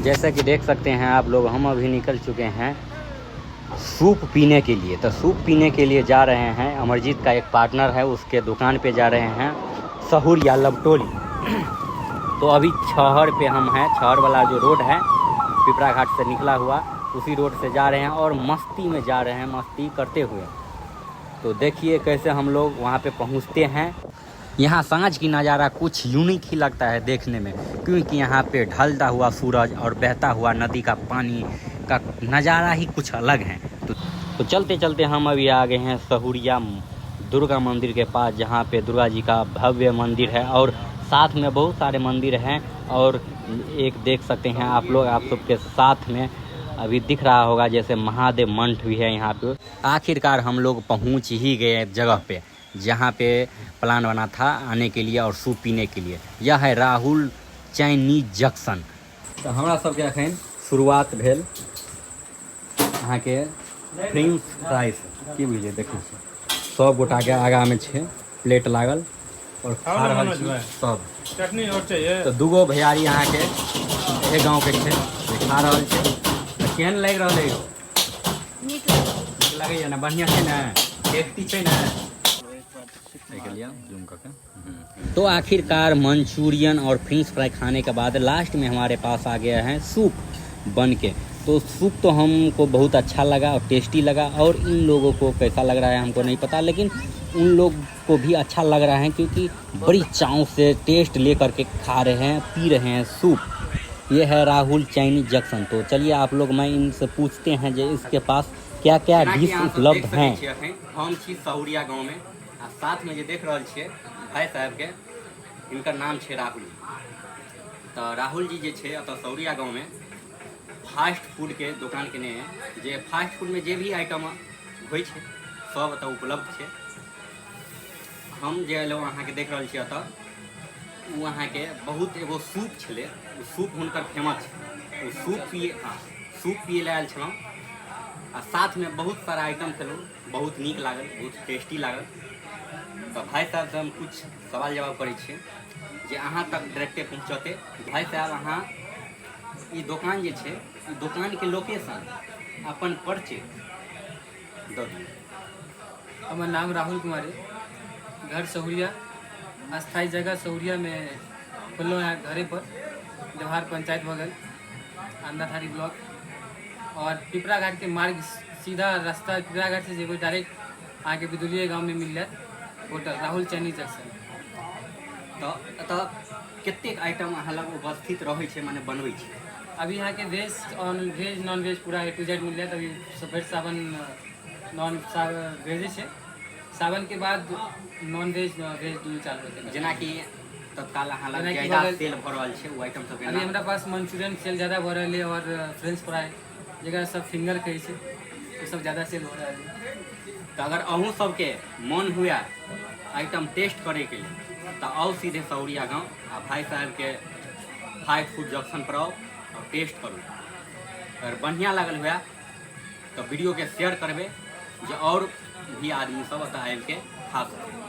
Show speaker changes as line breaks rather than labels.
जैसा कि देख सकते हैं आप लोग, हम अभी निकल चुके हैं सूप पीने के लिए। तो सूप पीने के लिए जा रहे हैं, अमरजीत का एक पार्टनर है उसके दुकान पे जा रहे हैं, सहुरिया लवटोली। तो अभी छहर पे हम हैं, छहर वाला जो रोड है पिपरा घाट से निकला हुआ, उसी रोड से जा रहे हैं और मस्ती में जा रहे हैं, मस्ती करते हुए। तो देखिए कैसे हम लोग वहाँ पे पहुँचते हैं। यहाँ साँझ की नज़ारा कुछ यूनिक ही लगता है देखने में, क्योंकि यहाँ पे ढलता हुआ सूरज और बहता हुआ नदी का पानी का नज़ारा ही कुछ अलग है। तो चलते चलते हम अभी आ गए हैं सहुरिया दुर्गा मंदिर के पास, जहाँ पे दुर्गा जी का भव्य मंदिर है और साथ में बहुत सारे मंदिर हैं। और एक देख सकते हैं आप लोग, आप सबके साथ में अभी दिख रहा होगा जैसे महादेव मंठ भी है यहाँ पे। आखिरकार हम लोग पहुँच ही गए जगह पे जहाँ पे प्लान बना था आने के लिए और सूप पीने के लिए। यह है राहुल चाइनीज जंक्शन। तो हमरा सबके अखन शुरुआत भेल अहाँके फ्रेंच फ्राइज की बुझलियै। देखै छी सब गोटाके आगामे छै प्लेट लागल और खा रहल छी सब।
चटनी और चाहिए।
तऽ दूगो भैयारी अहाँके एहे गाँवके छै जे खा रहल छै। तऽ केहन लागि रहल है यौ?
नीक लागल।
नीक लगैए ने? बढ़िआँ छै ने? टेस्टी छै ने? जूम करके। तो आखिरकार मंचूरियन और फ्रेंच फ्राई खाने के बाद लास्ट में हमारे पास आ गया है सूप बन के। तो सूप तो हमको बहुत अच्छा लगा और टेस्टी लगा, और इन लोगों को कैसा लग रहा है हमको नहीं पता, लेकिन उन लोग को भी अच्छा लग रहा है क्योंकि बड़ी चाव से टेस्ट ले करके खा रहे हैं, पी रहे हैं सूप। ये है राहुल चाइनीज जंक्शन। तो चलिए आप लोग, मैं इनसे पूछते हैं जो इसके पास क्या क्या डिश उपलब्ध हैं। हम छी सहुरिया गाँव में आ साथ में जे देख रहल छियै भाई साहबके, हिनकर नाम छै राहुल। तऽ राहुल जी जे छै एतऽ सौरिया गाँवमे फास्ट फूडके दोकान केने है, जे फास्ट फूडमे जे भी आइटम होइ छै सब एतऽ उपलब्ध छै। हम जे एलहुँ अहाँके देख रहल छी एतऽ, ओ अहाँके बहुत एगो सूप छलै, ओ सूप हुनकर फेमस छै। ओ सूप पिए, हँ, सूप पिए लए आयल छलहुँ आ साथमे बहुत सारा आइटम खेलहुँ। बहुत नीक लागल, बहुत टेस्टी लागल। तऽ भाइ साहबसँ हम किछु सवाल जवाब करै छियै जे अहाँ तक डायरेक्टे पहुँचतै। भाइ साहब, अहाँ ई दोकान जे छै, ई दोकानके लोकेशन, अपन परिचय दऽ दियौ।
हमर नाम राहुल कुमार है, घर सहुरिया, अस्थायी जगह सहुरिया में खोललहुँ है घरे पर, देवहार पंचायत बगल, अंधाठारी ब्लॉक और पिपरा घाट के मार्ग, सीधा रास्ता पिपरा घाट से जेबै डायरेक्ट अहाँके बिदुलिए गाँवमे मिल जायत होटल राहुल चाइनीज जंक्शन।
तऽ एतऽ कतेक आइटम अहाँ लग उपस्थित रहै छै, माने बनबै छै?
अभी यहाँ के वेज और वेज नॉन वेज पूरा ए टू जेड मिल जायत। अभी सफेद सावन नॉन वेजे छै, सावन के बाद नॉन वेज वेज दुनू चालू हेतै।
जेनाकि तत्काल अहाँ लग
जेनाकि
ज्यादा
भऽ गेल-
सेल भऽ रहल छै ओ आइटम सबके
अभी
नाम?
हमरा पास मंचूरियन सेल ज़्यादा भऽ रहल है और फ्रेंच फ्राई, जकरा सब फिंगर कहै छै, ओ सब ज़्यादा सेल भऽ रहल है।
तऽ अगर अहूँ सबके मन हुए आइटम टेस्ट करैके लेल तऽ आउ सीधे सौरिया गाँव आ भाई साहबके फास्ट फूड जंक्शन पर आउ और टेस्ट करू। अगर बढ़िआँ लागल हुए तऽ वीडियोके शेयर करबै जे आओर भी आदमी सब एतऽ आबिके खा सकै।